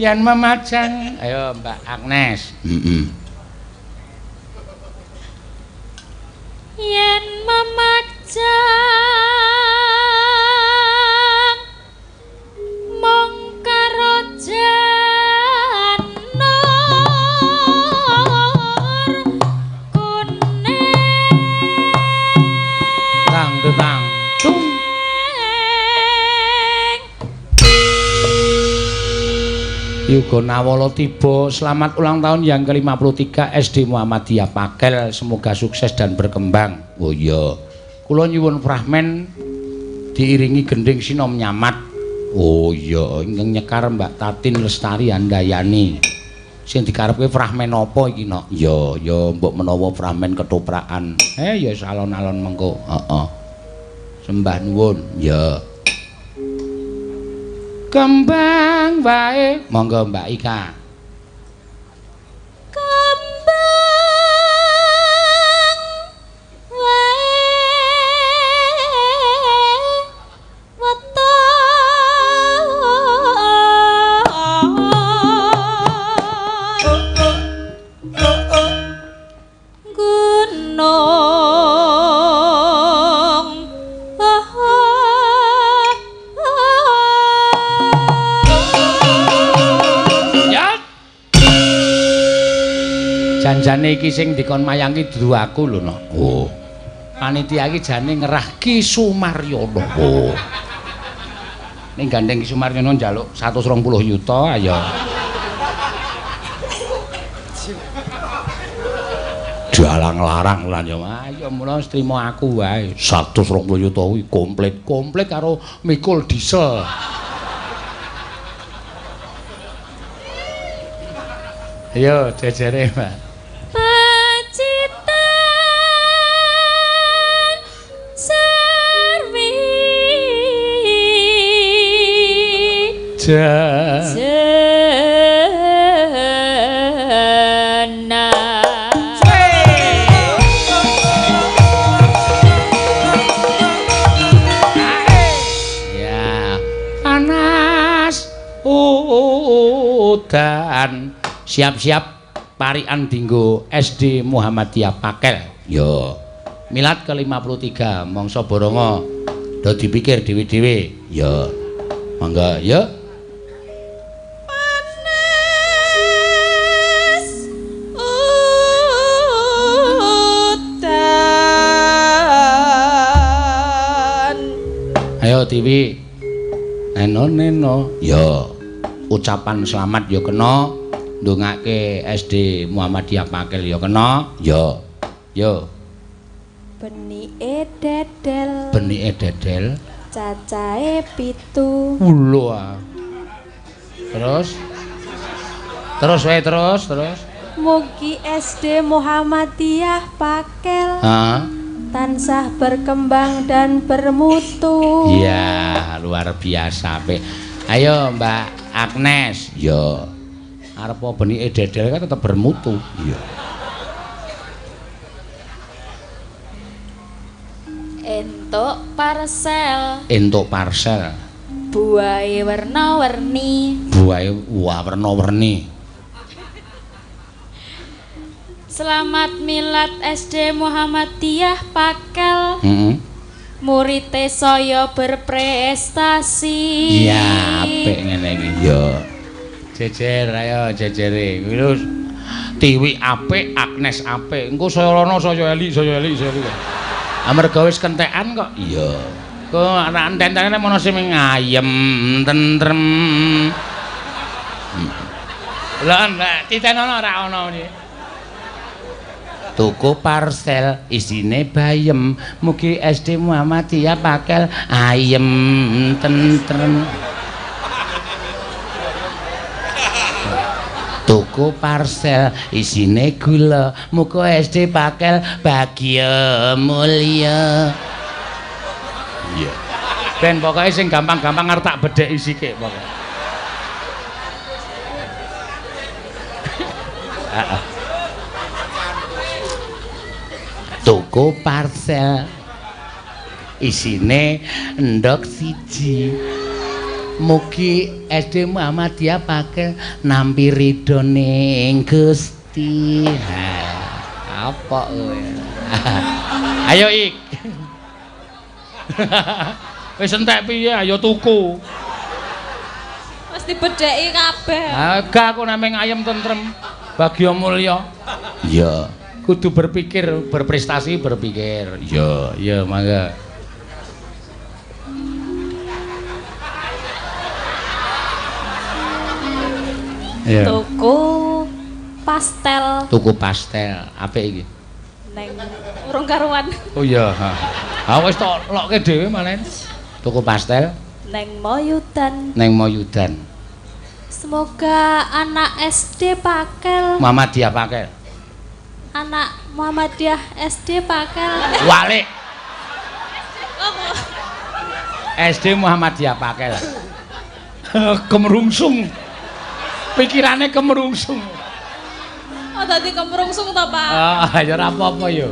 Yen memajang. Ayo Mbak Agnes. Heeh. Yen memajang mung karo janur kuning tang tetang tung. Yuga Nawala tiba. Selamat ulang tahun yang ke-53 SD Muhammadiyah Pakel. Semoga sukses dan berkembang. Oh iya. Kula nyuwun fragmen diiringi gending sinom nyamat. Oh iya, ingkang nyekar Mbak Tatin Lestari Handayani. Sing dikarepke fragmen apa iki, Nok? Ya, ya mbok menawa fragmen ketoprakan. Ya alon-alon mengko. Heeh. Sembah nuwun. Ya. Kembang wae. Monggo Mbak Ika. Kembang wae weton gunung. Janjane iki sing dikon mayangi dudu aku lho, Nok. Oh. Panitia iki jane ngerah Ki Sumaryono. Oh. Ning gandeng Ki Sumaryono njaluk 120 yuta, ayo. Dalang larang lan ya. Ayo mula trimo aku wae. 120 yuta kuwi komplit, komplit karo mikul diesel. Ayo jejere, Mbak. Pacitan sarwi jena. Ya, panas udan. Siap-siap parikan dinggo SD Muhammadiyah Pakel. Yo. Milad ke-53 mangsa Borongo. Do dipikir dhewe-dhewe. Yo. Mangga, yo. Panas udan. Ayo Tiwi. Neno neno. Yo. Ucapan selamat yo kena. Ndongake SD Muhammadiyah Pakel ya kena. Ya. Yo. Benike dedel. Benike dedel. Cacahe 7. Lho. Terus. Terus wae terus, terus. Mugi SD Muhammadiyah Pakel. Heeh. Tansah berkembang dan bermutu. Iya, luar biasa. Ayo Mbak Agnes. Yo. Arep benike dedel kan tetep bermutu. Iya. Entuk parcel. Entuk parcel. Buahe werna-werni. Buahe wah werna-werni. Selamat milad SD Muhammadiyah Pakel. Heeh. Murite saya berprestasi. Iya, apik ngene iki. Ya. Jejer ayo jejere. Kuwi lho Tiwi apik, Agnes apik. Engko saya rono saya elik, saya elik, saya elik. Amarga wis kentekan kok. Iya. Kok anak enten-entene mono sing ayem tentrem. Lah mbak titenono ora ono iki. Tuku parcel isine bayem. Mugi SD Muhammadiyah Pakel ayem tentrem. Tuku parcel isine gula, muga SD Pakel bahagia mulya. Iya. Ben pokoke sing gampang-gampang arep tak bedheki sithik pokoke. Heeh. Tuku parcel isine endhog siji. Mugi SD Muhammadiyah Pakel nampi ridhoning Gusti. Ha, apa kowe? Ayo ik. Wis entek piye? Ayo tuku. Wis dibedheki kabeh. Ha, gak aku nameng ayem tentrem. Bagya mulya. Iya. Kudu berpikir, berprestasi berpikir. Iya, iya mangga. Iya. Tuku pastel. Tuku pastel, apik iki. Neng urung karuan. Oh iya, ha. Ha wis tok lokke dhewe malen. Tuku pastel neng Moyudan. Neng Moyudan. Semoga anak SD Pakel Muhammadiyah Pakel. Anak Muhammadiyah SD Pakel. Walik. SD Muhammadiyah Pakel. Kemerungsung. Pikirane kemerungsung. Oh, dadi kemerungsung to, Pak? Ah, ya ora apa-apa ya.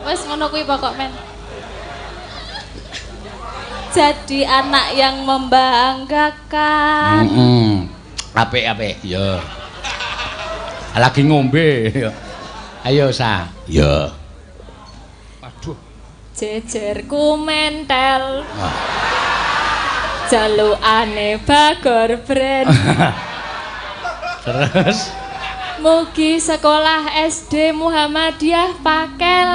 Wis ngono kuwi pokok men. Jadi anak yang membanggakan. Heeh. Apik-apik, ya. Lagi ngombe. Ayo, Sa. Ya. Aduh. Jejerku mentel. Jalukane Bagor Brand. Terus mugi sekolah SD Muhammadiyah Pakel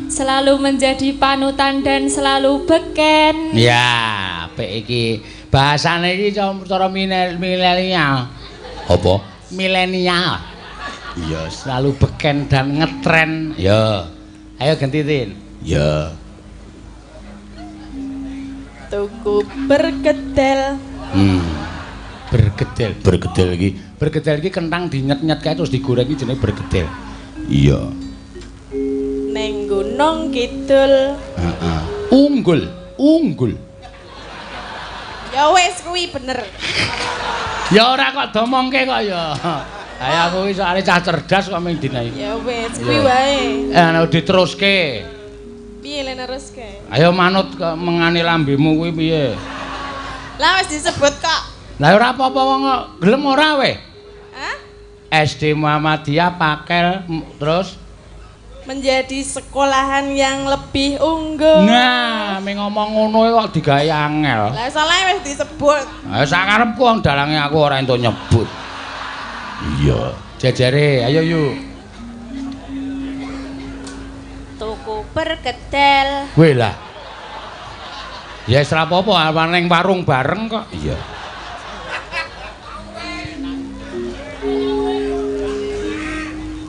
selalu menjadi panutan dan selalu beken. Ya, apik iki. Bahasane iki cara milenial. Apa? Milenial. Iya, selalu beken dan ngetren. Ya. Ayo ganti, Tin. Ya. Tuku bergedel. Bergedel, bergedel iki. Bergedel iki kentang dinyet-nyet kae terus digoreng iki jenenge bergedel. Iya. Neng Gunung Kidul. Heeh. Unggul, unggul. Ya wis kuwi bener. Ya ora kok domongke kok ya. Ayo aku iki soalé cah cerdas kok ming dinae. Ya wis kuwi wae. Eh diteruske. Piye le neruske? Ayo manut mengane lambemu kuwi piye? Lah wis disebut kok. Lah ora apa-apa wong kok gelem ora weh? Hah? SD Muhammadiyah Pakel terus menjadi sekolahan yang lebih unggul. Nah, ming ngomong ngono kok digawe angel. Lah soalnya wis disebut. Lah sakarepku wong dalange aku ora entuk nyebut. Iya. Jejere, ayo yuk. Tuku perkedel. Weh lah. Ya wis ora apa-apa ning warung bareng kok. Iya.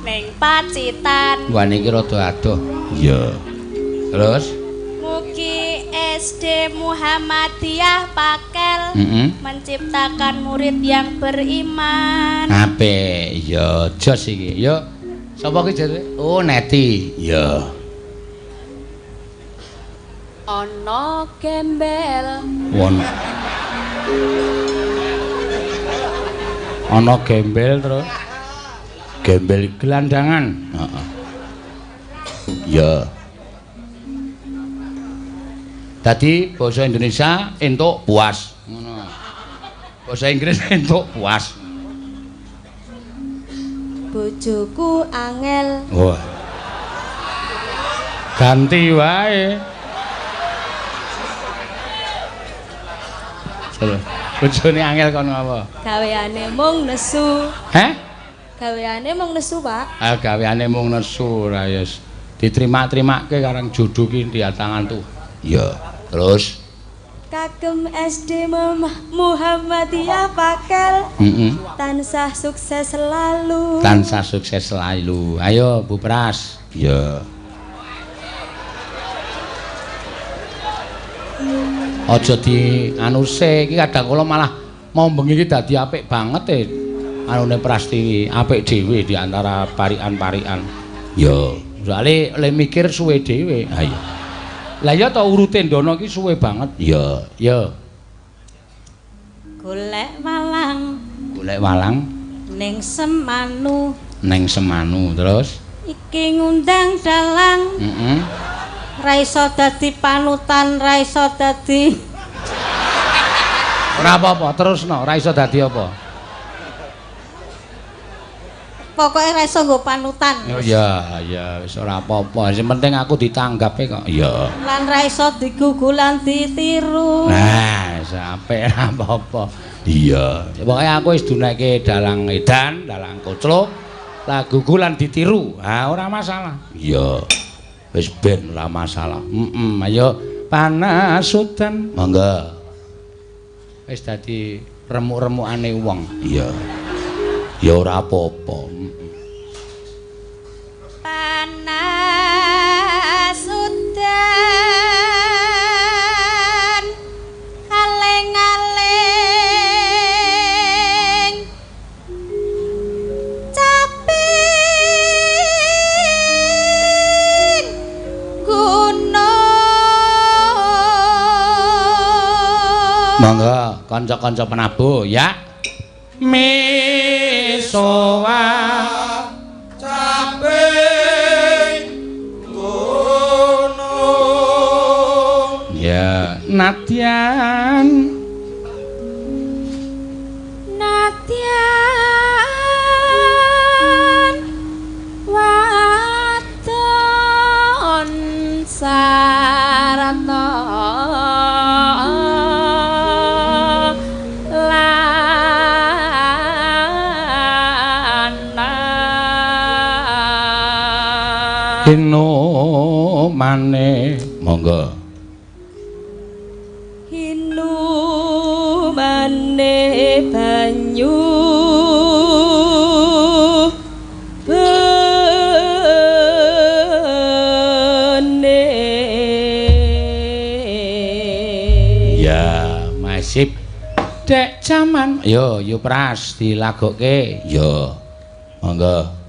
Neng Pacitan. Wah niki rada adoh. Iya. Terus mugi SD Muhammadiyah Pakel menciptakan murid yang beriman. Apik. Ya jos iki. Ya sapa ki jare? Oh, Neti. Iya. Ana gembel. Wono. Ana gembel terus gembel gelandangan. Heeh. Ya. Tadi basa Indonesia entuk puas. Ngono. Basa Inggris entuk puas. Bojoku angel. Wah. Ganti wae. Bojone angel kono apa? Gaweane mung nesu. Heh? Gaweane mung nesu, Pak. Ah, gaweane mung nesu ora ya. Diterima-terimake karang jodoh ki di tangan tuh. Iya. Terus kagem SD Muhammadiyah Pakel. Tansah sukses selalu. Tansah sukses selalu. Ayo Bu Pras. Iya. Aja di anuse iki kadang kala malah mau bengi iki dadi apik banget e. Anune Prastiwi apik dhewe di antara parikan-parikan. Ya, soalé le mikir suwe dhewe. Ha iya. Lah ya to urute ndono iki suwe banget. Ya, ya. Golek walang. Golek walang ning Semanu. Ning Semanu terus iki ngundang dalang. Heeh. Ra iso dadi panutan, ra iso dadi. Ora apa-apa, terusno, ora iso dadi apa. Pokoke ora iso nggo panutan. Oh iya, iya wis ora apa-apa. Sing penting aku ditanggape kok. Iya. Lan ra iso digugulan ditiru. Nah, wis apik ora apa-apa. Iya. Pokoke aku wis duneke dalang edan, dalang koclok, lagu gugulan ditiru. Ha, ora masalah. Iya. Wis ben ora masalah. Heeh, ayo panas udan. Monggo. Wis dadi remuk-remukane wong. Iya. Ya ora apa-apa. Panas udan aling-aling caping gunung. Monggo kanca-kanca penabuh ya. Misowa caping gunung. Ya, nadyan nadyan wadon sarta Hinumane. Monggo. Hinumane banyu bene. Ya, masip. Dek jaman. Yo, yo pras dilagokke. Yo. Monggo.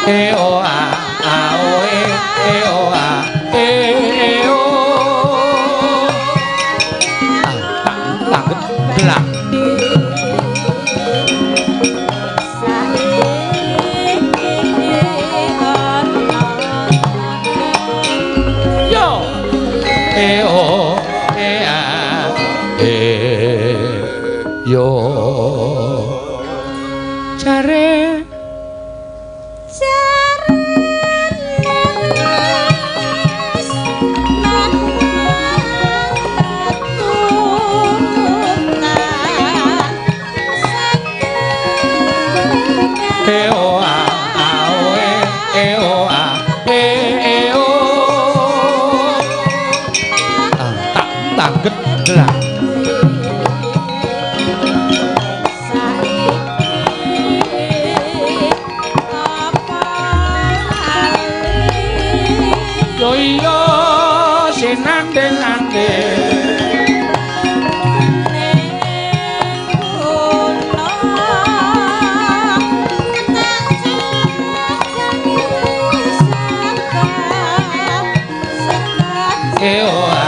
E o a a o e e o a e e o a ta yo e o e a e yo jare E o a a o e e o a e e o ta ta geblak yo yo sinande nande e o a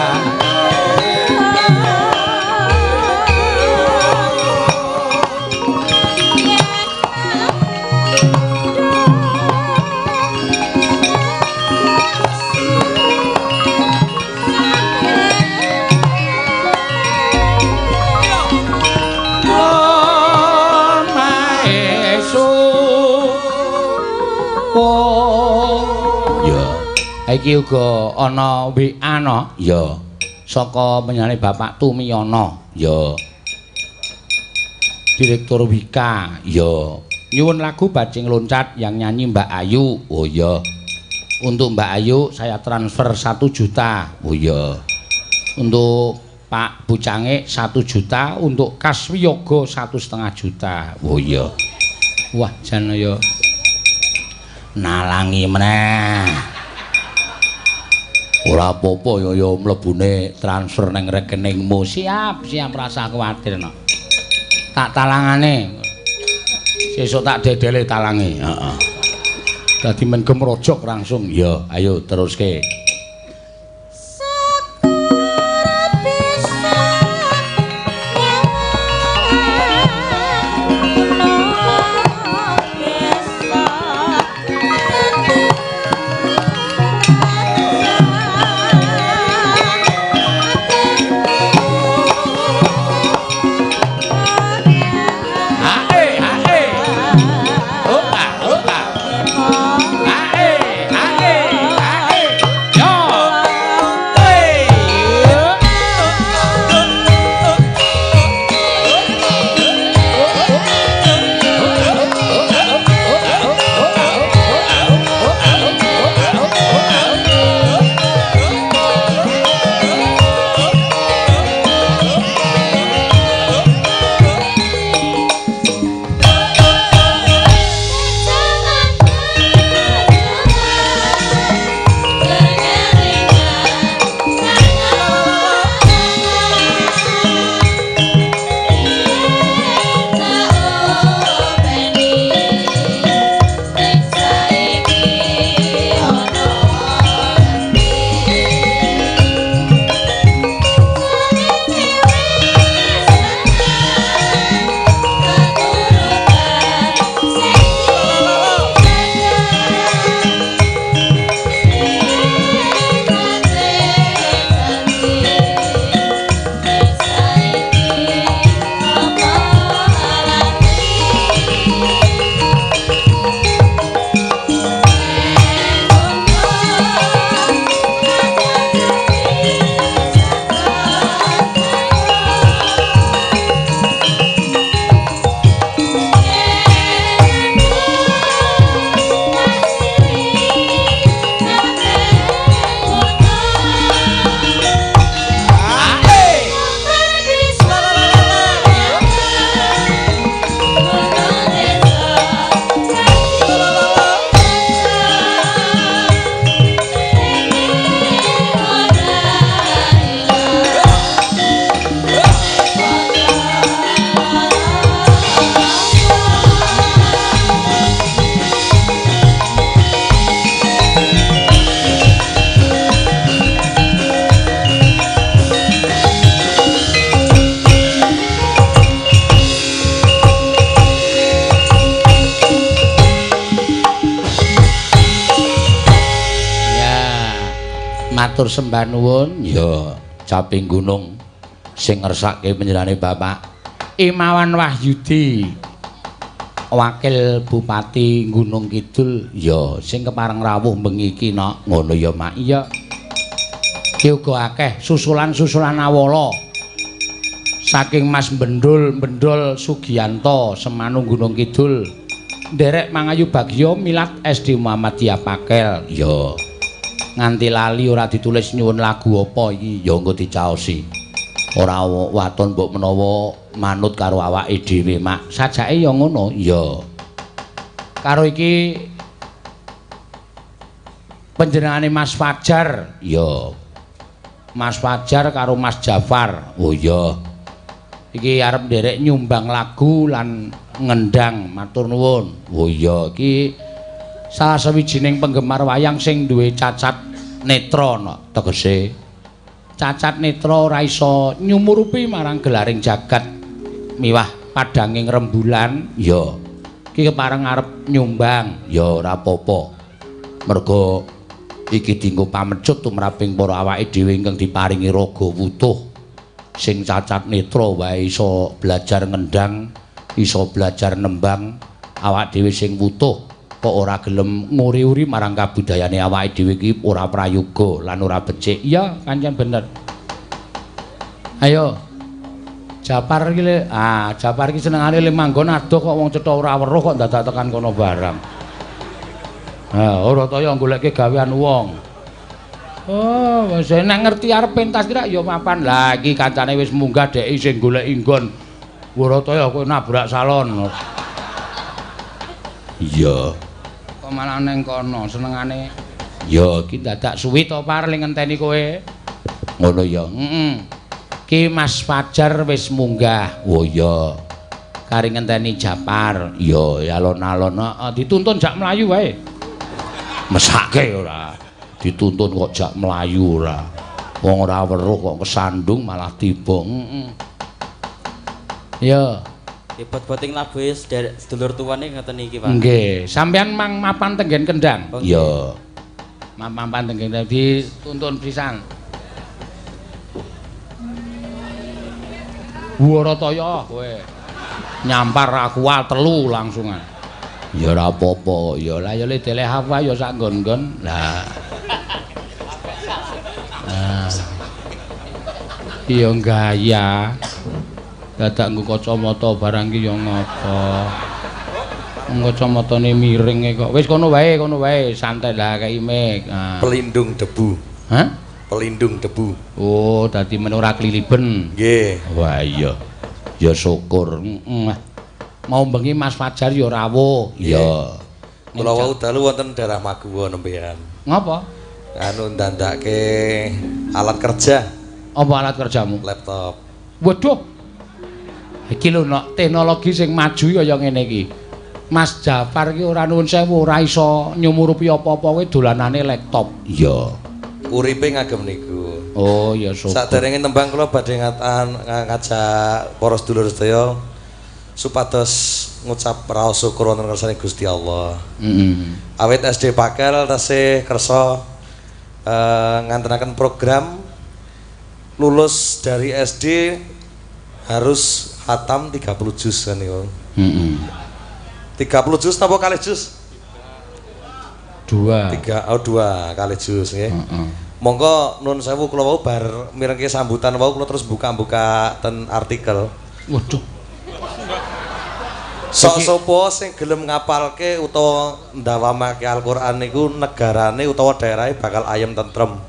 Iki uga ana WA no? Ya. Saka menyane Bapak Tumiyono. Ya. Direktur Wika. Ya. Nyuwun lagu Bajing Loncat yang nyanyi Mbak Ayu. Oh ya. Untuk Mbak Ayu saya transfer 1 juta. Oh ya. Untuk Pak Bucange 1 juta, untuk Kaswiyoga 1,5 juta. Oh ya. Wah, jan ya nalangi meneh. Ora apa-apa ya ya mlebune transfer nang rekeningmu. Siap, siap rasa kuwatir no. Tak talangane. Sesuk tak dedele talange. Heeh. Dadi men gemrojok langsung. Ya, ayo teruske. Matur sembah nuwun. Ya, caping gunung sing ngersake panjenengane Bapak Imawan Wahyudi, Wakil Bupati Gunung Kidul. Ya, sing kepareng rawuh bengi iki nok. Ngono ya, Mak. Iya. Ki uga akeh susulan-susulan awala saking Mas Bendul Bendol Sugianto Semanu Gunung Kidul. Nderek mangayu bagya milat SD Muhammadiyah Pakel. Ya. Nganti lali ora ditulis nyuwun lagu apa iki, ya engko dicaosi. Ora waton mbok menawa manut karo awake dhewe, Mak. Sajake ya ngono. Ya. Karo iki panjenengane Mas Fajar. Ya. Mas Fajar karo Mas Jafar. Oh iya. Iki arep nderek nyumbang lagu lan ngendang, matur nuwun. Oh iya, iki salah sawijining penggemar wayang sing duwe cacat netra no, tegese cacat netra ora iso nyumurupi marang gelaring jagat miwah padhanging rembulan. Ya. Iki kepareng arep nyumbang, ya ora apa-apa. Mergo iki dienggo pamecut tumraping para awake dhewe ingkang diparingi raga wutuh. Sing cacat netra wae iso belajar ngendang, iso belajar nembang. Awak dhewe sing wutuh kok ora gelem nguri-uri marang kabudayane awake dhewe iki ora prayoga lan ora becik. Iya, kancen bener. Ayo. Japar iki le, Japar iki senengane le manggon adoh kok wong cetha ora weruh kok dadak tekan kono barang. Ha, ora kaya goleke gawean wong. Oh, wis nek ngerti arep pentas kira ya mapan. Lah iki kancane wis munggah dhek sing goleki nggon. Ora kaya kowe nabrak salon. Iya. Kok malah neng kono senengane. Ya iki dadak suwi to Par le ngenteni kowe. Ngono ya. Heeh. Ki Mas Fajar wis munggah. Oh iya. Kari ngenteni Japar. Ya alon-alon dituntun jak mlayu wae. Mesake ora. Dituntun kok jak mlayu ora. Wong ora weruh kok kesandung malah tiba. Heeh. Ya. Dibot-boting labuhe sedulur tuwane ngoten iki, Pak. Nggih, sampean mang mapan tenggen Kendang. Iya. Mapan tenggen dituntun pisan. Warataya kowe. Nyampar aku telu langsungan. Ya ora apa-apa, ya lah ya le deleh apa ya sak nggon-nggon. Lah. Nah. Iya gaya. Dadak nggo kacamata barang ki ya ngapa. Kacamatane miring kok. Wis kono wae, santai lah kei mik. Nah. Pelindung debu. Hah? Pelindung debu. Oh, dadi men ora kliliben. Nggih. Wah iya. Ya syukur. Heeh. Mau bengi Mas Fajar ya rawuh. Iya. Kula wau dalu wonten daerah Maguwo nembean. Ngapa? Anu ndandake alat kerja. Apa alat kerjamu? Laptop. Waduh. Iki lho nok teknologi sing maju kaya ngene iki. Mas Jafar iki ora nuwun sewu ora iso nyumurupi apa-apa kowe dolanane laptop. Iya. Uripe ngagem niku. Oh ya syukur. Saderenge tembang kula badhe ngajak para sedulur sedaya supados ngucap raos syukur wonten ngersane Gusti Allah. Heeh. Awit SD Pakel tasih kersa ngantenaken program lulus dari SD harus khatam 30 juz kan niku. Heeh. 30 juz napa kalih juz? 2. 3 oh 2 kalih juz nggih. Heeh. Monggo nun sewu kula wau bar mirengke sambutan wau kula terus buka-buka ten artikel. Waduh. Sok sapa sing gelem ngapalke utawa ndawamake Al-Qur'an niku negarane utawa daerahe bakal ayem tentrem.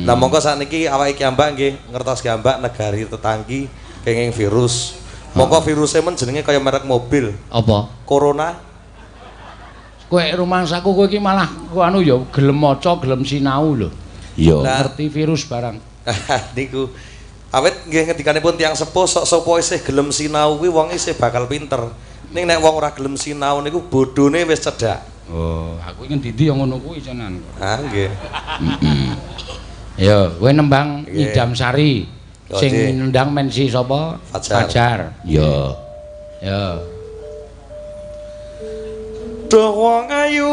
Lah monggo sakniki awake kiambak nggih ngertos kiambak negari tetanggi kenging virus. Monggo viruse men jenenge kaya merek mobil. Apa? Corona. Kowe rumangsaku kowe iki malah anu ya gelem maca, gelem sinau lho. Iya. Ngerti virus barang. Niku. Awit nggih ngendikanipun tiyang sepuh sok sapa isih gelem sinau kuwi wong isih bakal pinter. Ning nek wong ora gelem sinau niku bodhone wis cedhak. Oh, aku iki ngendi ya ngono kuwi jenan. Ah nggih. Ya, kowe nembang Idam Sari. Sing nendang mensi sapa? Fajar. Ya. Ya. Duh wong ayu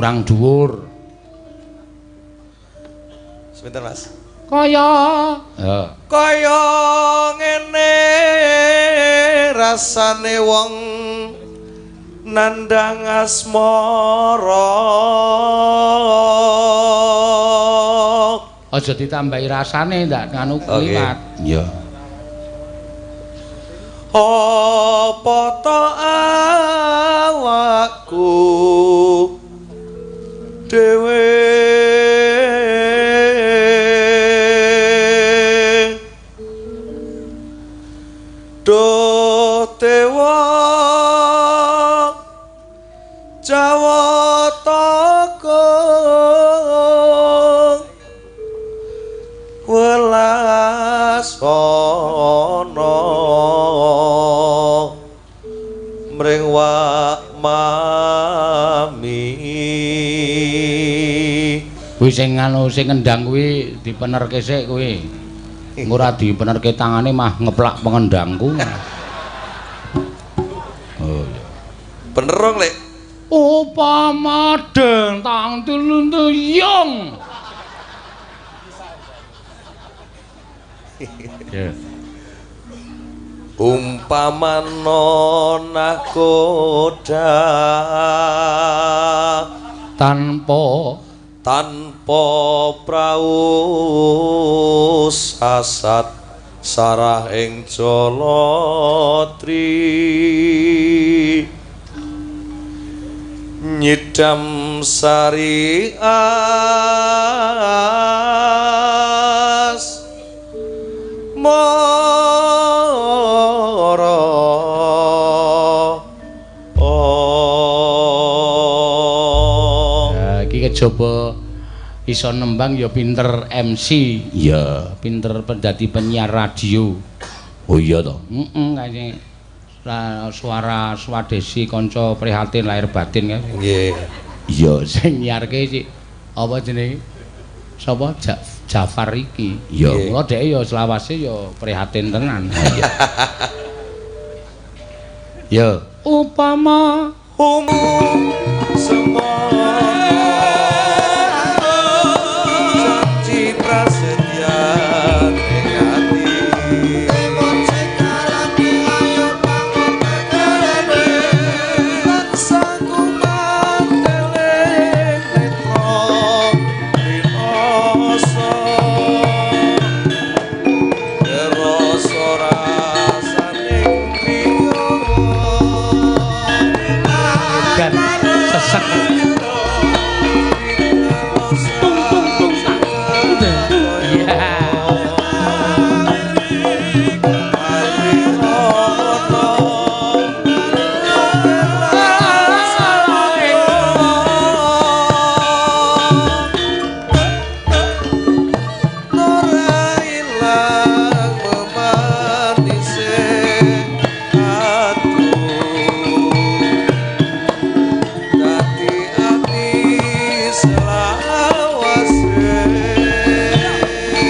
Kurang dhuwur. Sebentar, Mas. Kaya heeh. Kaya ngene rasane wong nandhang asmara. Aja ditambahi rasane ndak nganu kliwat. Iya. Apa to awakku dhewe do dewa Jawataka welas ana mring wak mami. Kuwi sing anu sing ngendang kuwi dipenerke sik kuwi. Ora dipenerke tangane mah ngeplak pengendangku. Oh iya. Bener rong, Lek. Upama dentang tulung-tuyung. Ya. Umpamana nahkoda tanpa tanpa prau sasat sarah ing Jalatri nyidam sari as mara. Ya iki kejaba iso nembang ya pinter MC. Iya, pinter dadi penyiar radio. Oh iya to. Heeh, kaya suara Swadesi kanca prihatin lahir batin kae. Nggih. Iya, sing nyiarke sik apa jenenge? Sapa? Jafar iki. Iya, mula dheke ya selawase ya prihatin tenan. Ya, upama umum semono janji prasetya ing ati tansah kumanteling netra rinasa rasa rasane kriya dan sesek. Tung tung tung tak. Iya.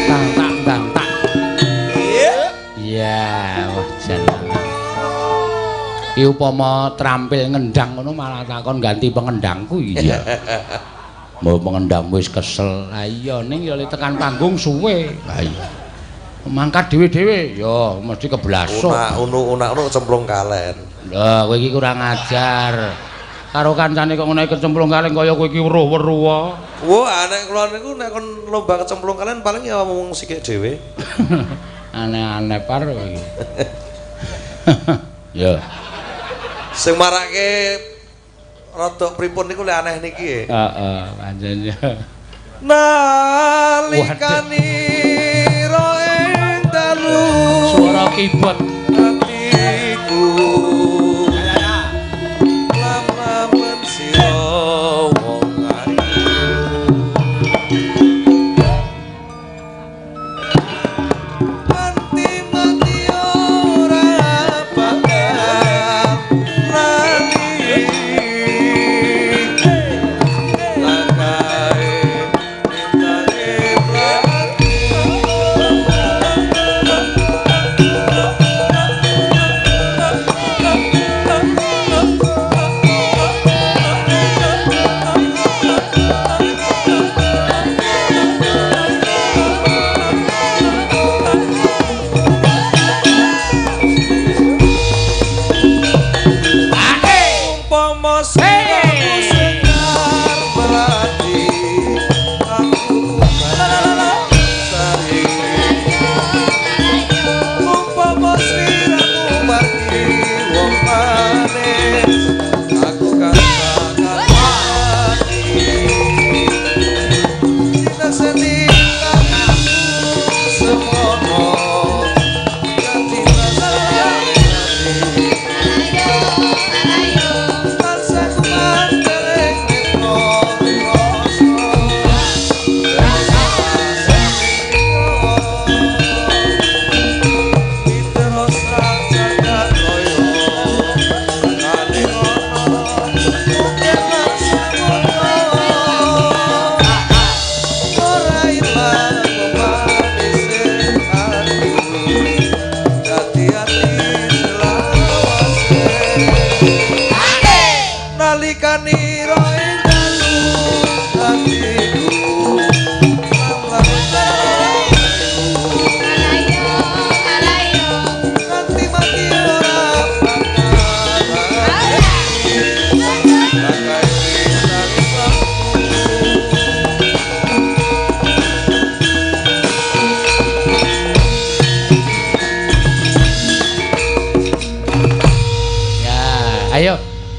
Tang tak tang tak. Iya, wah jalan. Iki upama terampil ngendang ngono malah takon ganti pengendangku iya. Mbok pengendang wis kesel. Lah iya ning ya tekan panggung suwe. Lah iya. Mangkat dhewe-dhewe ya mesti keblasuk. Unak-unak cemplung kalen. Lah kowe iki kurang ajar. Karo kancane kok ngono kecemplung kalen kaya kowe iki weruh-weruh wae. Wah, nek kula niku nek kon lomba kecemplung kalen paling ya mung sikik dhewe. Aneh-aneh par kowe iki. Ya. Sing marake rada pripun niku lek aneh niki. Heeh, pancen ya. Nalikanira ing dalu Suara keyboard. Atiku lama sira wong ayu Anti mati ora bakal lali langkae mintange mlaku.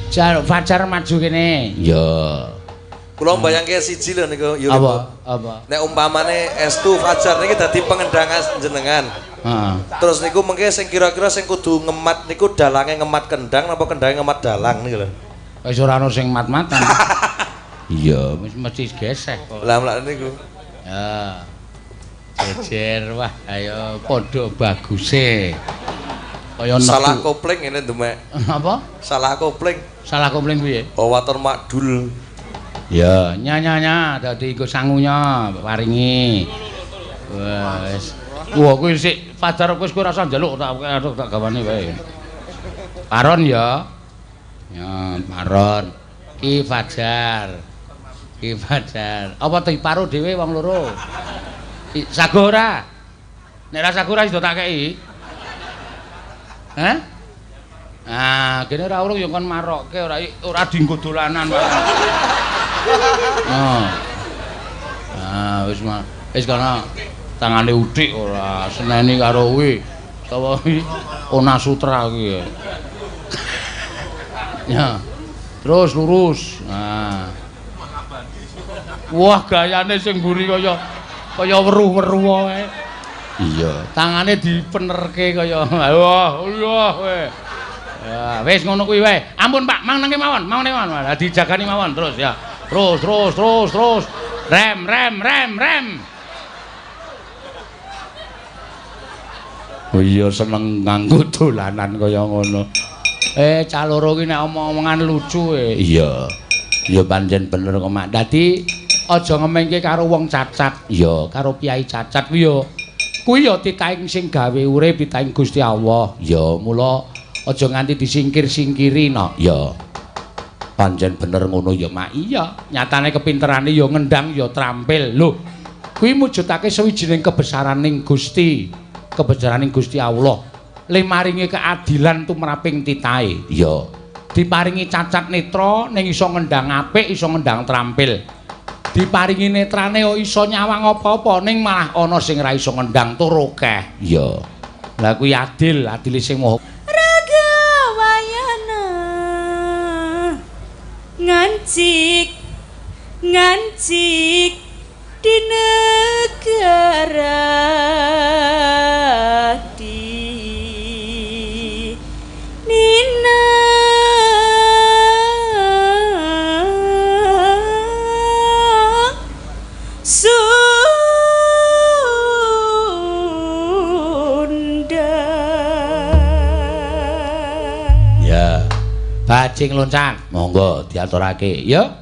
Jar Fajar maju kene. Ya. Kula mbayangke siji lho niku Yul. Apa? Apa? Nek umpamane estu Fajar niki dadi pengendang jenengan. Heeh. Terus niku mengke sing kira-kira sing kudu ngemat niku dalange ngemat kendang napa kendange ngemat dalang niku lho. Wis ora ono sing mat-matan. Iya, mesti gesek kok. Lah mlak niku. Ya. Jejer wah, ayo padha baguse. Kaya salah kopling ngene demek. Apa? Salah kopling. Salah kopling piye? Oh waton makdul. Ya, nya dadi iku sangunya paringi. Wes. Wah, kuwi sik Fajar wis kowe ora usah njaluk tak gawane wae. Paron ya. Ya, paron. Ki Fajar. Ki Fajar. Apa diparo dhewe wong loro? Sago ora? Nek ora sago ora iso tak kei. Hah? Ah, kene ora urung ya kon marokke ora dienggo dolanan. Oh. Ah, wis wis kana tangane uthik ora seneni karo kuwi. Sapa kuwi? Ona Sutra kuwi. Ya. Terus lurus. Nah. Wah, gayane sing mburi kaya weruh-weruh wae. Iya, tangane dipenerke kaya wah, iya kowe. Ya, wis ngono kuwi wae. Ampun, Pak, mang nang mawon, mang nang mawon. Lah dijagani mawon terus ya. Terus terus terus terus. Rem rem rem rem. Oh iya seneng nganggo dolanan kaya ngono. Cah loro ki nek omong-omongan lucu e. Iya. Ya pancen bener kok, Mak. Dadi aja ngemengke karo wong cacat. Iya, karo piyai cacat kuwi ya. Kuwi ya titahing sing gawe urip, titahing Gusti Allah. Ya, mula aja nganti disingkir-singkiri no. Ya. Pancen bener ngono ya, Mak. Iya, nyatane kepinterane ya ngendang ya trampil. Lho, kuwi mujudake sawijining kebesaraning Gusti, kebesaraning Gusti Allah. Le maringi keadilan tumraping titahe. Ya. Diparingi cacat netra ning iso ngendang apik, iso ngendang trampil. Diparingi netrane iso nyawang apa-apa ning malah ana sing ra iso ngendang tur akeh. Iya. Lah kuwi adil, adile sing maha. Raga wayana ngancik ngancik di negara di Nina Sunda. Ya. Bajing loncat, monggo diaturake ya.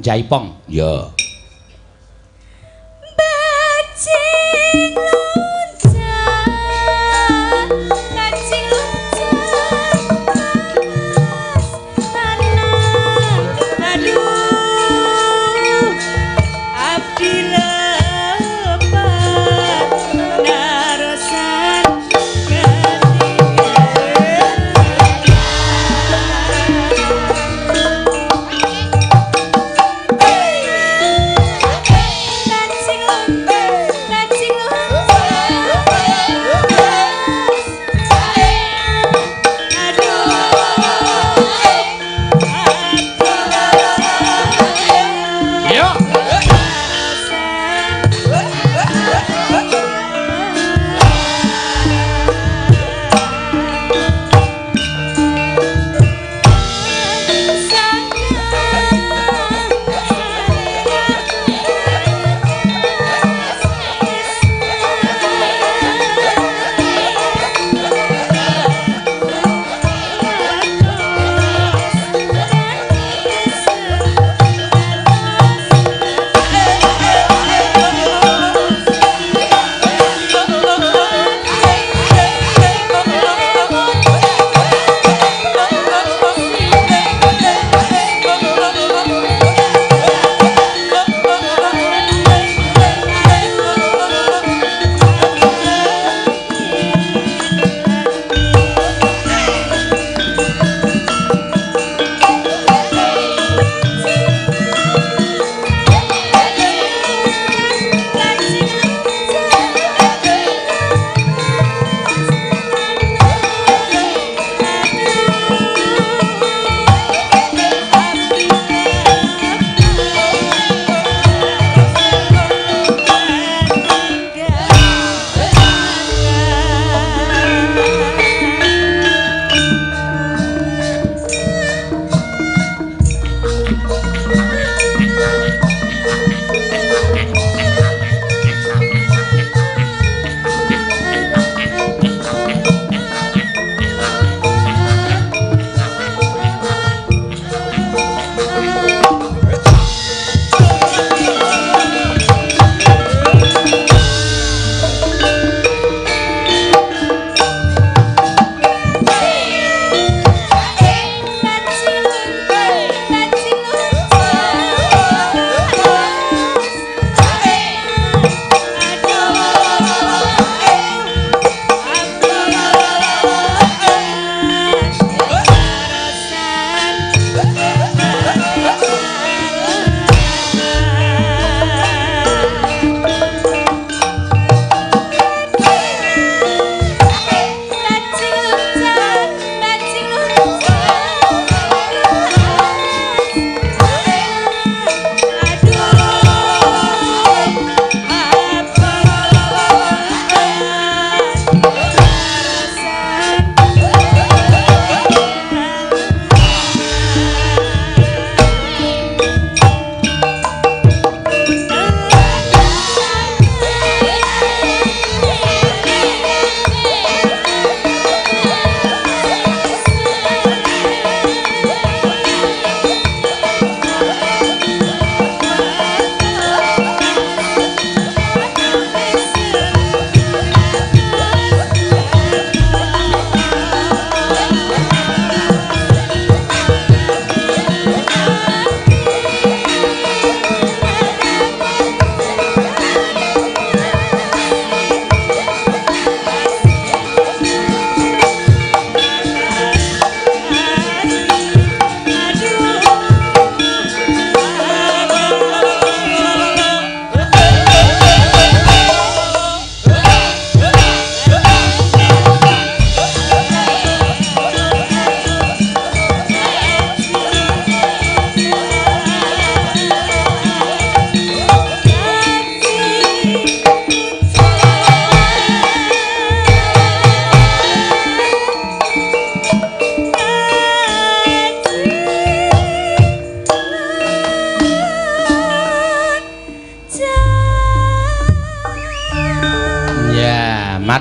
Jaipong, ya. Bajing loncat, bajing loncat, mas tanah, aduh, abdi lepat, narosan ketinggalan.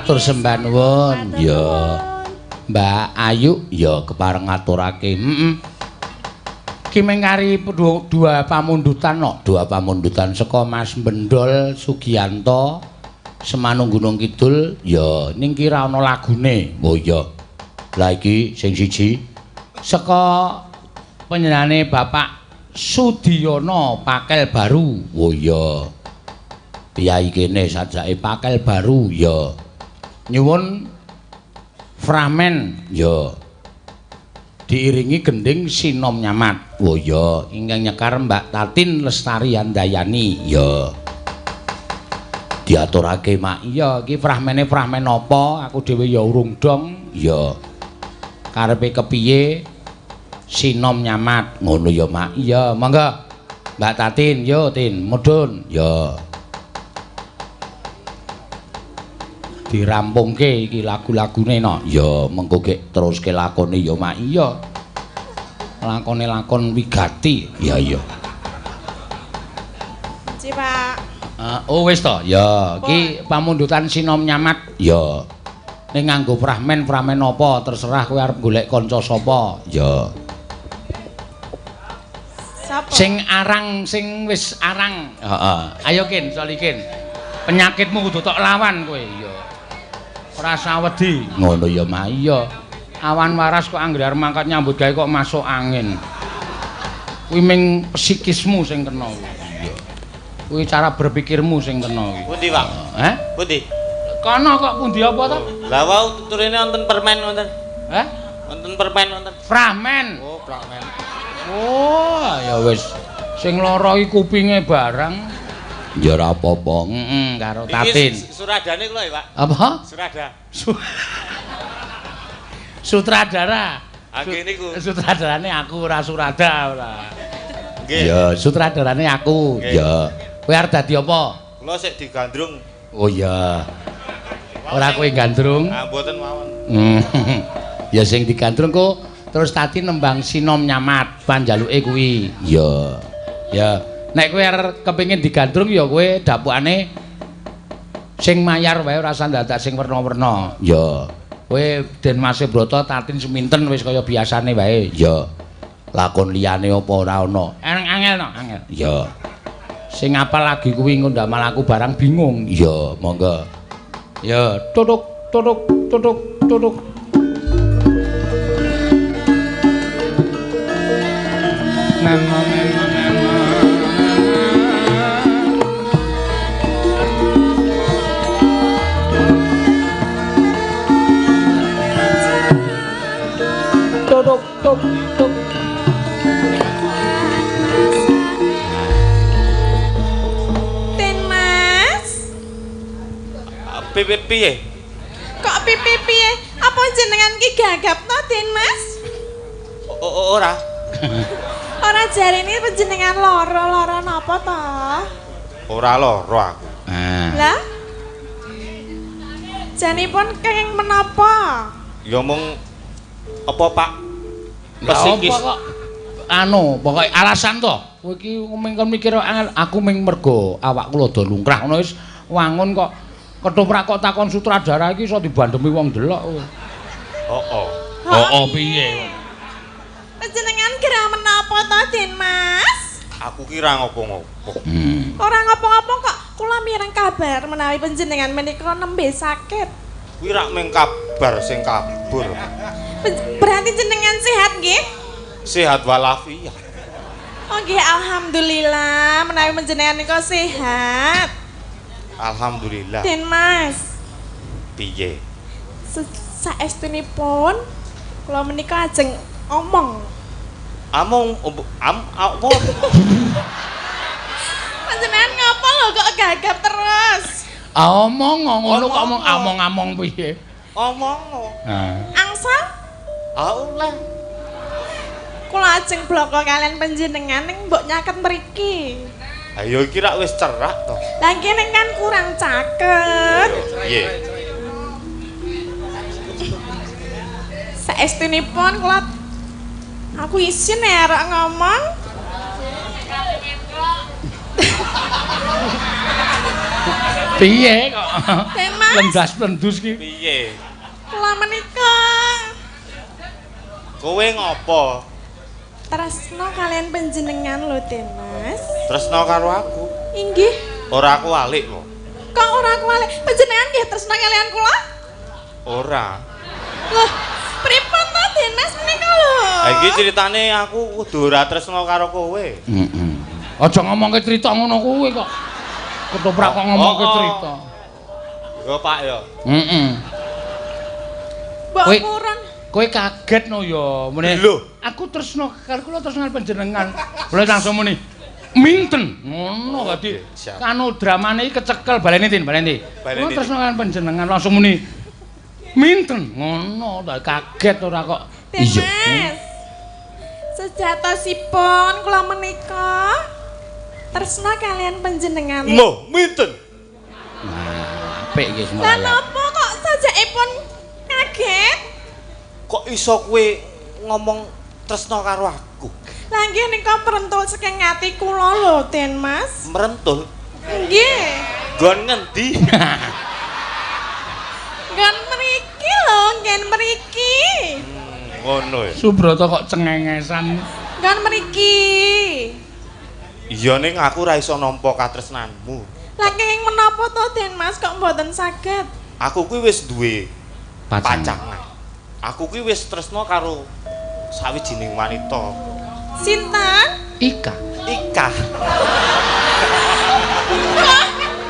Matur sembah nuwun. Ya. Mbak Ayu ya kepareng ngaturake. Heeh. Ki mengkari dua pamundutan no, dua pamundutan saka Mas Bendol Sugianto Semanung Gunung Kidul ya ning ki ra ana lagune. Oh iya. Lah iki sing siji saka panjenengane Bapak Sudiyono Pakel Baru. Oh iya. Piyai kene sajake Pakel Baru ya. Nyuwun fragmen ya. Diiringi gending Sinom Nyamat. Oh iya, ingkang nyekar Mbak Tatin Lestari Handayani. Ya. Diaturake mak. Iya, iki fragmene fragmen apa? Aku dhewe ya urung dong. Ya. Karepe kepiye? Sinom Nyamat. Ngono ya, Mak. Iya, monggo. Mbak Tatin, yo Tin, mudhun. Ya. Dirampungke iki lagu-lagune no. Ya mengko gek teruske lakone ya Mak. Iya. Lakone lakon wigati. Ya iya. Ci Pak. Oh wis to. Ya, iki pamundutan Sinom Nyamat. Ya. Ning nganggo fragmen-fragmen apa terserah kowe arep golek kanca sapa. Ya. Sapa? Sing arang sing wis arang. Heeh. Ayo Kin, Solikin. Penyakitmu kudu tok lawan kowe. Ya. Ora sawedi. Ngono ya Mak. Iya. Awan waras kok anggere arep mangkat nyambut gawe kok masuk angin. Kuwi ming psikismu sing kena kuwi. Iya. Kuwi cara berpikirmu sing kena kuwi. Pundi, Pak? Heh? Pundi? Kono kok pundi apa to? Lah wau tuturene wonten permen wonten. Heh? Wonten permen wonten. Fragmen. Oh, fragmen. Oh, ya wis. Sing lara iki kupinge barang. Ya ora apa-apa. Heeh, karo Tatin. Iki suradane kula ya, Pak. Apa? Surada. Sutradara. Nggih niku. Sutradarane aku ora surada ora. Nggih. Ya, sutradarane aku. Ya. Kowe arep dadi apa? Kula sik digandrung. Oh iya. Ora kowe gandrung? Ah, mboten mawon. Ya sing digandrung kok terus Tati nembang Sinom Nyamat panjaluke kuwi. Ya. Ya. Nek kowe arep kepengin digandrung ya kowe dapukane sing mayar wae ora usah dadak sing werna-werna. Ya. Kowe Den Mas Brata Tatin seminten wis kaya biasane wae. Ya. Lakon liyane apa ora ana? Angel no, angel. Ya. Sing apal lagi kuwi engko ndamel aku barang bingung. Ya, monggo. Ya, tutuk tutuk tutuk tutuk. Nang tuk tuk tuk. Ten Mas. Piye piye? Kok piye piye? Apa jenengan ki gagap to, Den Mas? Ora. Ora jarene panjenengan lara-lara napa to? Ora lara aku. Lah? Janipun kenging menapa? Ya mung apa Pak? Psikis kok anu pokoke alasan to. Kowe iki mung mikir aku ming mergo awakku rada lungkrah ngono wis wangun kok ketoprak kok takon sutradara iki iso dibandemi wong delok kowe. Heeh. Heeh piye? Panjenengan gerah menapa to, Den Mas? Aku ki ra ngopo-ngopo. Ora ngopo-ngopo kok kula mireng kabar menawi panjenengan menika nembe sakit. Kuwi rak mung kabar sing kabur. Berarti jenengan sehat nggih? Sehat walafiat. Oh nggih, alhamdulillah menawi panjenengan nika sehat. Alhamdulillah. Den Mas. Piye? Saestunipun kula menika ajeng omong. Among am apa? Panjenengan ngapa lho kok gagap terus? Omong ngono kok omong among-among piye? Omong. Heeh. Angsal? Ah oleh. Kula ajeng bloko kalian panjenengan ning mbok nyaket mriki. Ayo iki rak wis cerak to. Lah kene kan kurang caket. Piye? Saestunipun kula aku isin ya arek ngomong. Piye kok? Mas. Lendas-lendus ki. Piye? Kula menika kowe ngopo? Tresno kalian panjenengan lho, Den Mas. Tresno karo aku? Inggih. Ora aku walik kok. Kok ora aku walik? Panjenengan nggih tresno kalian kula? Ora. Loh, pripun to Den Mas menika lho? Ha iki critane aku kudu ora tresno karo kowe. Heeh. Aja ngomongke crita ngono kuwi kok. Ketoprak kok ngomongke crita. Yo Pak yo. Heeh. Mbok purun. Kowe kaget no ya, muni. Lho, aku tresno karo kula tresno panjenengan. Boleh langsung muni. Minten. Ngono dadi kanu dramane iki kecekel baleni Tin, baleni. Kula tresno karo panjenengan langsung muni. Minten. Ngono ta kaget ora kok. Iya. Mas. Sejatosipun kula menika tresno kalian panjenengan. Lho, minten. Nah, apik iki semua. Lah napa kok sajakipun kaget? Kok iso kowe ngomong tresno karo aku? Lah nggih nika merentul saking ati kula lho, Den Mas. Merentul? Nggih. Nggon ngendi? Nggon mriki lho, nggen mriki. Ngono ya. Subrata kok cengengesan. Nggon mriki. Iya ning aku ora iso nampa katresnanmu. Lah kenging menapa to, Den Mas kok mboten saged? Aku kuwi wis duwe pacangan. Aku kuwi wis tresno karo sawijining wanita. Sinten? Ika. Ika.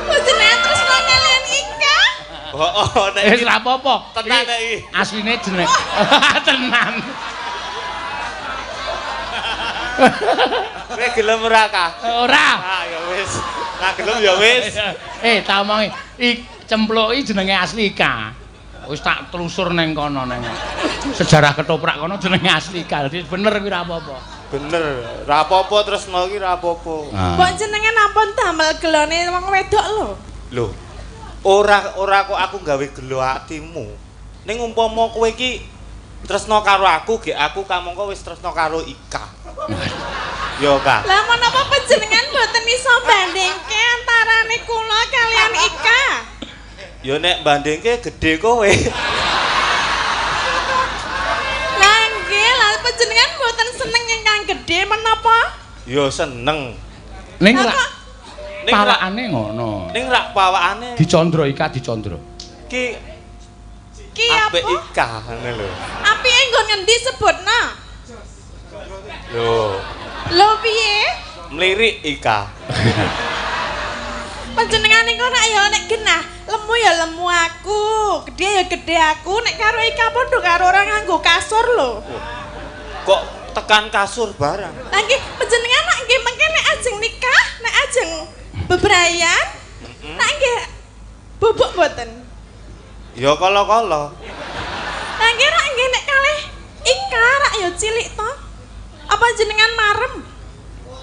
Kok jenengan tresno kalian Ika? Heeh, nek wis ra apa-apa. Tenan nek iki. Asline jeneng. Tenan. Kowe gelem ora, Kak? Ora. Ah, ya wis. Ra gelem ya wis. Tak omongi. Cempluki jenenge asli Ika. Wis tak telusur neng kono neng sejarah ketoprak kono jenenge asli Ika. Dadi bener kuwi ra apa-apa. Bener, ra apa-apa tresno iki ra apa-apa. Mbok jenengan ampun damel gelone wong wedok lho. Lho. Ora kok aku gawe gelo atimu. Ning umpama kowe iki tresno karo aku, gek aku kamangka wis tresno karo Ika. Yo, Kak. Lah menapa panjenengan mboten iso bandingke antarane kula kalian Ika? Ya nek bandingke gedhe kowe. Lah nggih, lah panjenengan mboten seneng ingkang gedhe menapa? Ya seneng. Ning rak pawakane ngono. Ning rak pawakane dicandra Ika dicandra. Ki ki apa? Apik Ika ngene lho. Apike nggon ngendi sebutna? Lho. Lho piye? Mlirik Ika. Panjenengan niku rak ya nek genah lemu ya lemu aku, gedhe ya gedhe aku, nek karo Ika padha karo ora nganggo kasur lho. Kok tekan kasur barang? Lah nggih panjenengan nek nggih mengke nek ajeng nikah, nek ajeng bebrayan, nek nggih bubuk mboten? Ya kala-kala. Lah nggih rak nggih nek kalih Ika rak ya cilik to. Apa jenengan marem?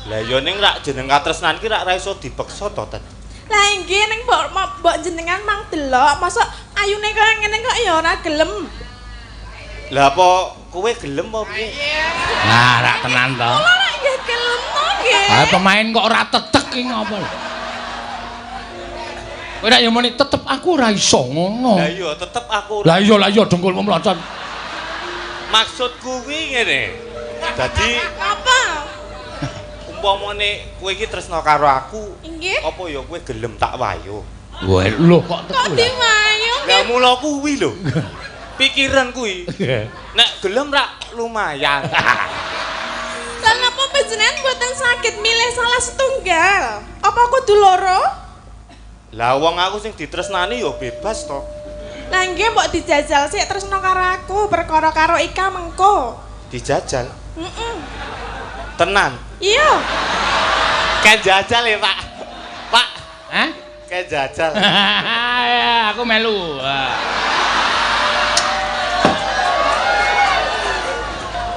Lah ya ning rak jeneng katresnan ki rak ra iso dipeksa to, Ten. Lah inggih ning mbok jenengan mang delok, mosok ayune kaya ngene kok ya ora gelem. Lah apa kowe gelem apa piye? Nah, rak tenan to. Kula rak nggih gelem to nggih. Ah pemain kok ora tetek iki ngopo lho. Kowe rak ya muni tetep aku ora iso ngono. Lah iya tetep aku. Lah iya dengkulmu mlocot. Maksudku kuwi ngene. Dadi apa? Umpamane kowe iki tresno karo aku, nggih. Apa ya kowe gelem tak wayo? Wah, lho kok kok diwayo? Lah mula kuwi lho. Pikiran kuwi. Nek gelem rak lumayan. Lah napa panjenengan mboten saged milih salah setunggal? Apa kudu loro? Lah wong aku sing ditresnani ya bebas to. Lah nggih mbok dijajal sik tresno karo aku, perkara karo Ika mengko. Dijajal? Heeh. Tenan. Iya. Kayak jajal ya, Pak. Pak. Hah? Kayak jajal. Aku melu.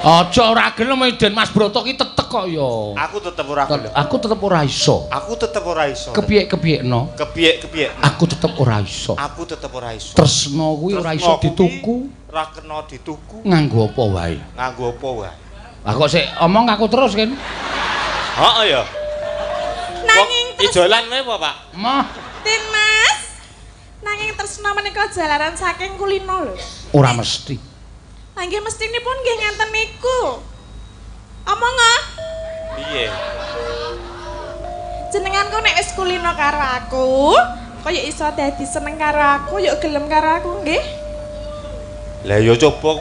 Aja ora gelem Den Mas Broto ki tetek kok ya. Aku tetep ora gelem. Aku tetep ora iso. Aku tetep ora iso. Kepiye-kepiyekno? Kepiye-kepiyekno? Aku tetep ora iso. Aku tetep ora iso. Tresno kuwi ora iso dituku. Ora kena dituku. Nganggo apa wae? Nganggo apa wae? Lah kok sik omong aku terus kan? Heeh ya. Nanging ijolan wae apa, Pak? Mah. Den Mas. Nanging tresna menika jalaran saking kulino lho. Ora mesti. Lah nggih mestinipun nggih ngenten niku. Omong ah. Piye? Jenengan ku nek wis kulino karo aku, kaya iso dadi seneng karo aku, yo gelem karo aku nggih. Lah ya coba.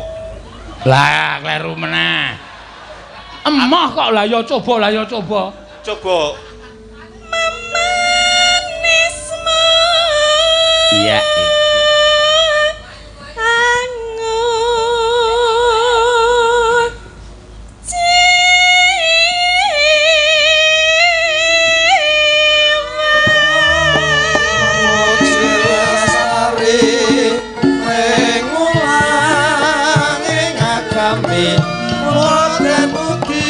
Lah kleru meneh. Emoh kok lah ya coba, lah ya coba. Coba. Memanismu. Iya. Angut jiwa. Lestari ring mulang ing agami boten ugi.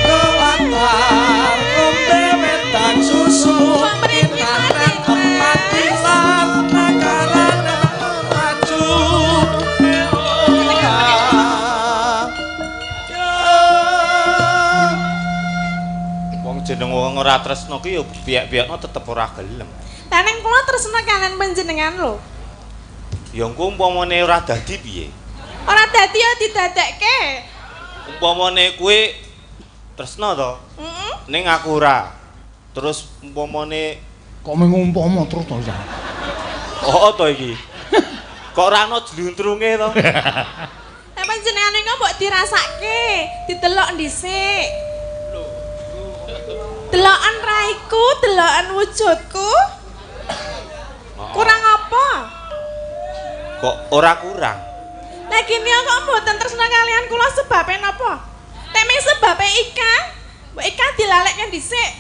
Latar ngombe wedang susu pinaten empat pisan takaran maju. Wong jeneng wong ora tresno ki ya biak-biakno tetep ora gelem. Lah ning kula tresna kalian panjenengan lho. Ya engko umpamane ora dadi piye? Ora dadi ya didadekke. Umpamane kowe tresno to? Heeh. Ning aku ora. Terus umpamane Kok mung umpama terus to ya. oh to iki. Kok ora ana jluntrunge to? Lah panjenengan niku mbok dirasake, didelok dhisik. Delokan raiku, delokan wujudku. Kurang apa? Kok ora kurang? Lah gini kok mboten tresna kalian kula sebabe napa? Nek mung sebabe Ika, mbok Ika dilalekke dhisik.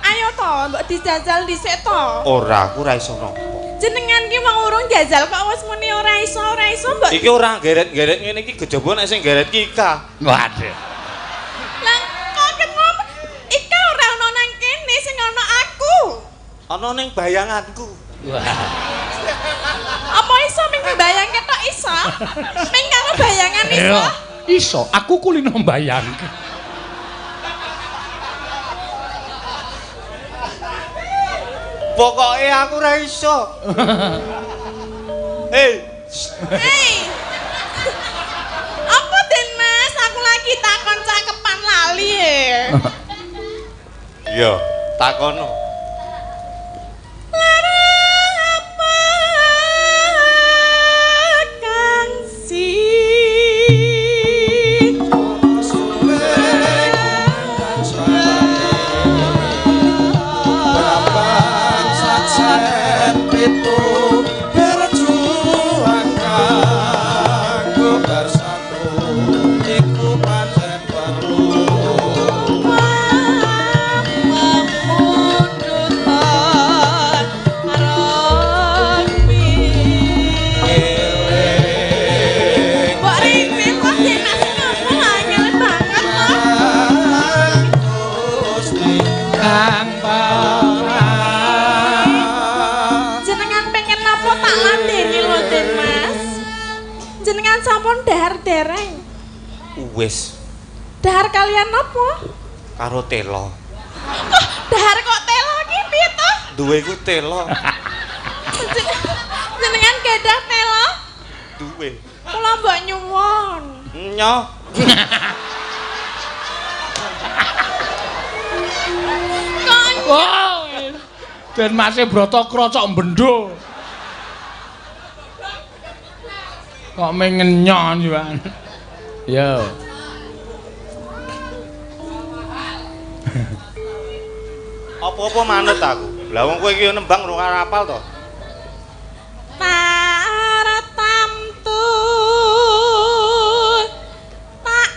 Ayo to, mbok dijajal dhisik to. Ora, aku ora iso napa. Jenengan ki wong urung jajal kok wis muni ora iso, ora iso mbok. Iki ora geret-geret ngene iki kejaba nek sing geret ki Ika. Waduh. Lah kok ngomong Ika ora ono nang kene, sing ono aku. Ana ning bayanganku. Wah. Apa iso ming mbayangke tok iso? Ming karo bayangan iso? Iso, aku kulino mbayangke. Pokoke aku ora iso. Hei. Hei. Apa Den Mas? Aku lagi takon cakepan lali e. Iya, takono. Lara apa kang si Itu berjuang kanggo bersatu iku pancen perlu. Memundutan rami. Mbok Rimi kok Den Mas ngomong angel banget kok. Gusti Kang Jenengan pengen napa tak ladeni lho Den Mas. Jenengan sampun dahar dereng. Wis Dahar kalian napa? karo telo. Kok dahar kok telo ki piye to? Duwe ku telo. Jenengan gadah telo? Duwe. Kula mbok nyuwun. Nyoh. Kok Wow. Den Mase Brata krocok bendo. Kok mengenyon yo. Yo. Apa-apa manut aku. Lah wong kowe iki nembang rung apal to. Taratamtu tak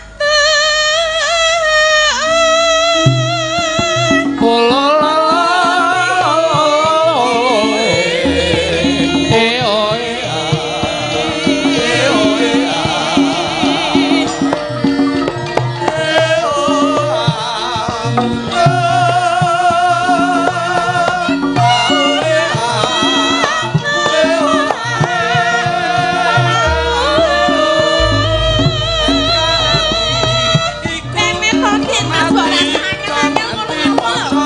Mas mbok rasa angel-angel ngono apa lho?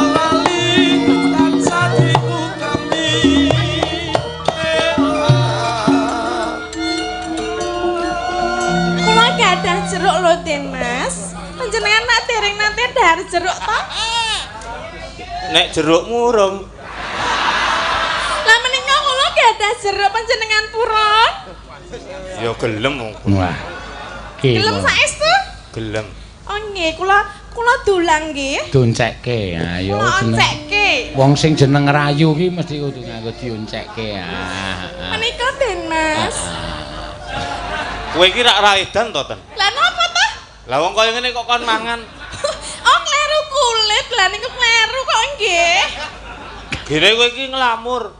Kula gadah jeruk lho, Den Mas. Panjenengan nak dereng nate dhahar jeruk to? Nek jerukmu urung. Lah menika kula gadah jeruk panjenengan purun. Ya gelem wong. Wah. Gelem saestu? Gelem. Oh nggih, kula dulang nggih. Doncekke. Ayo jeneng. Oncekke. Wong sing jeneng Rayu ki mesti kudu nganggo dionceke. Ah. Menika Den Mas. Kowe iki rak ra edan to, Ten? Lah napa to? Lah wong kaya ngene kok kon mangan. Oh kleru kulit, lah niku kleru kok nggih. Gene kowe iki nglamur.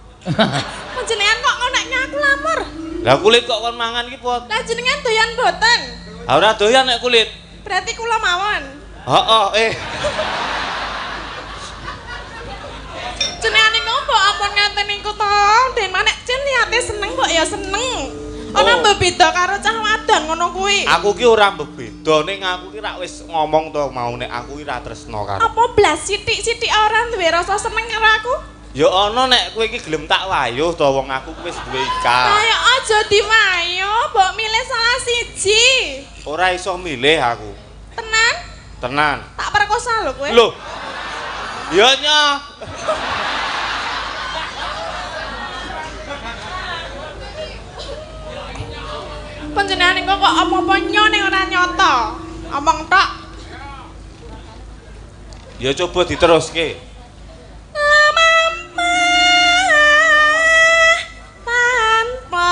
Panjenengan kok ngonekne aku lamur? Lah kulit kok kon mangan iki pot. Lah jenengan doyan mboten? Ha ora doyan nek kulit. Berarti kula mawon. Heeh, Jenengan niku mbok ampun ngaten niku to. Den manek jen niate seneng mbok ya seneng. Ana mbebeda karo cah wadon ngono kuwi. Aku ki ora mbebeda ning aku ki rak wis ngomong to mau nek aku ki ra tresno karo. Apa blas sithik-sithik ora duwe rasa seneng karo aku? Ya ana nek kowe iki gelem tak wayuh to wong aku wis duwe Ika. Lah aja diwayuh, mbok milih salah siji. Ora iso milih aku. Tenan? Tenan. Tak perkosa lho kowe. Lho. Ya nyoh. Panjenengan niku kok apa-apa nyo ning ora nyata. Omong tok. Ya coba diteruske. Lamamah tanpa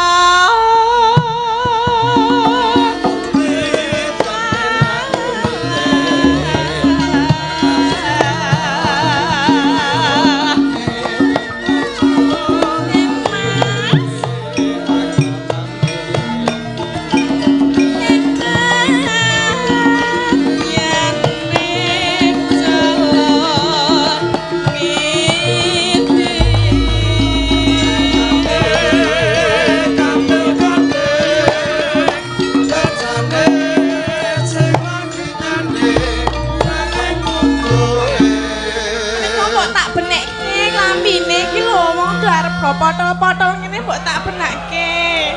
potol-potol ngene mbok tak benake.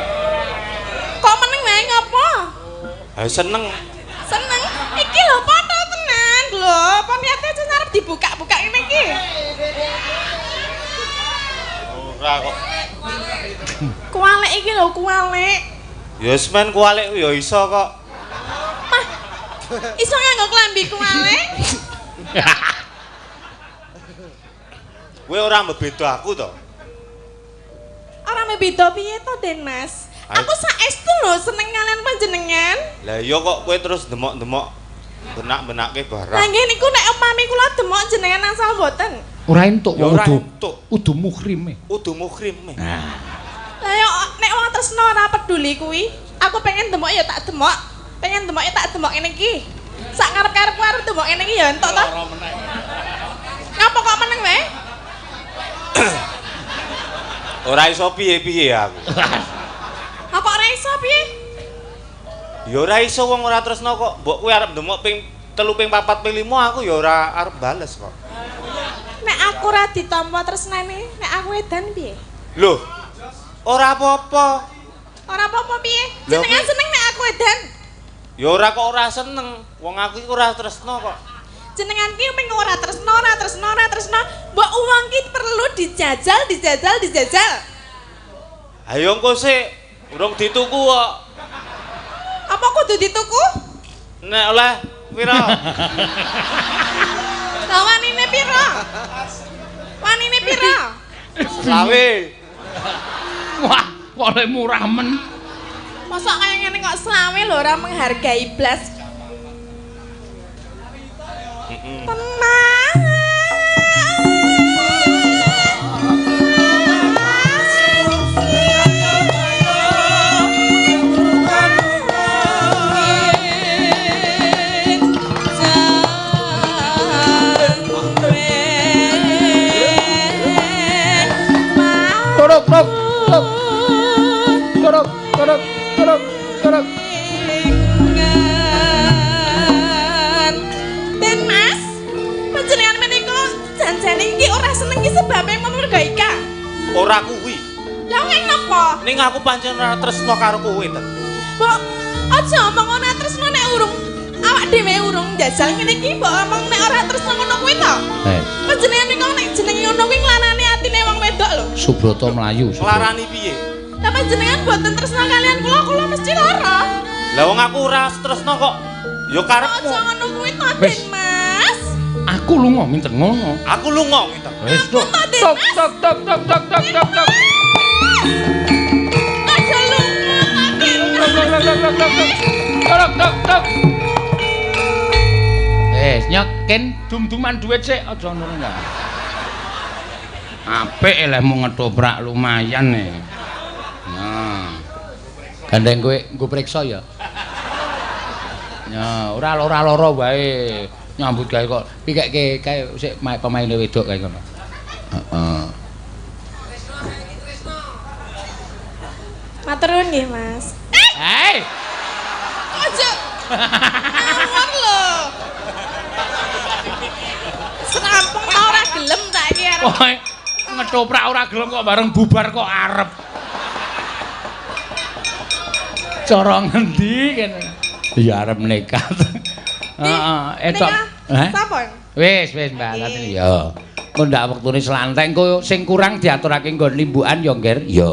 Kok meneng wae ngopo? Ha seneng. Seneng. Iki lho potol tenan lho. Apa niate aja arep dibuka-buka ngene iki? Ora kok. Kualek iki lho, kualek. Ya wis men kualek ya iso kok. Mah. Iso nganggo klambi kualek? Kowe ora mbebeda aku to? Ora mebeda piye to, Den Mas? Aku saestu lho seneng kalian panjenengan. Lah iya kok kowe terus demok-demok benak-benake barang. Lah nggih niku nek upami kula demok jenengan asal mboten. Ora entuk wong udu. Udu muhrime. Udu muhrime. Nah. Lah yo nek wong tresno ora peduli kuwi. Aku pengen demok ya tak demok. Pengen demok ya tak demok ngene iki. Sak ngarep-karepku arep demok ngene iki ya entuk to. Ngapa kok meneng wae? Ora iso piye-piye aku. Apa ora iso piye? Ya ora iso wong ora tresno kok. Mbok kowe arep ndemok ping 3 ping 4 ping 5 aku ya ora arep bales kok. Nek aku ora ditampa tresnane, nek aku edan piye? Lho. Ora apa-apa. Ora apa-apa piye? Jenengan seneng nek aku edan? Ya ora kok ora seneng. Wong aku iki ora tresno kok. Jenengan ki mung ora tresno, ora tresno, ora tresno. Mbok uang ki perlu dijajal, dijajal, dijajal. Ayo engko sik, urung dituku kok. Apa kudu dituku? Nek oleh pira? Lah wanine pira? Wanine pira? Selawe. Wah, kok lek murah men. Mosok kaya ngene kok selawe lho ora menghargai blas. Tenang. Torok torok torok torok torok torok. Den Mas. Ora kuwi. Lah ngene napa? Ning aku pancen ora tresno karo kowe, Ten. Mbok aja omong ora tresno nek urung awak dhewe urung njajal ngene iki mbok omong nek ora tresno ngono kuwi to. Panjenengan niku nek jenenge ngono kuwi nglarani atine wong wedok lho. Subroto mlayu. Nglarani piye? Lah panjenengan boten tresno kalian kula, kula mesti lara. Lah wong aku ora tresno kok. Ya karepmu. Aja ngono kuwi to, Den Mas. Aku lunga minten ngono. Aku lunga minten. Wis tok tok tok tok tok tok tok tok tok. Aja lunga ta, Den. Tok tok tok tok tok tok. Tok tok tok. Nyokin dum-duman duit sik aja ngono ta. Apik elehmu ngetoprak lumayan e. Nah. Gandeng kowe nggo priksa ya. Ya, ora lara wae. Nyambut gawe kok pikekke kae sik pemaine wedok kae ngono. Heeh. Matur nuwun nggih, Mas. Hei. Aja. Ngawur lho. Serampung ta ora gelem ta iki arep. Ngetoprak ora gelem kok bareng bubar kok arep. Cara ngendi kene? Ya arep nekat. Heeh, etok. Heh? Sampun. Wis, wis Mbak Latini ya. Engko ndak wektune selantek engko sing kurang diaturake nggon limbukan ya, Ngger. Ya.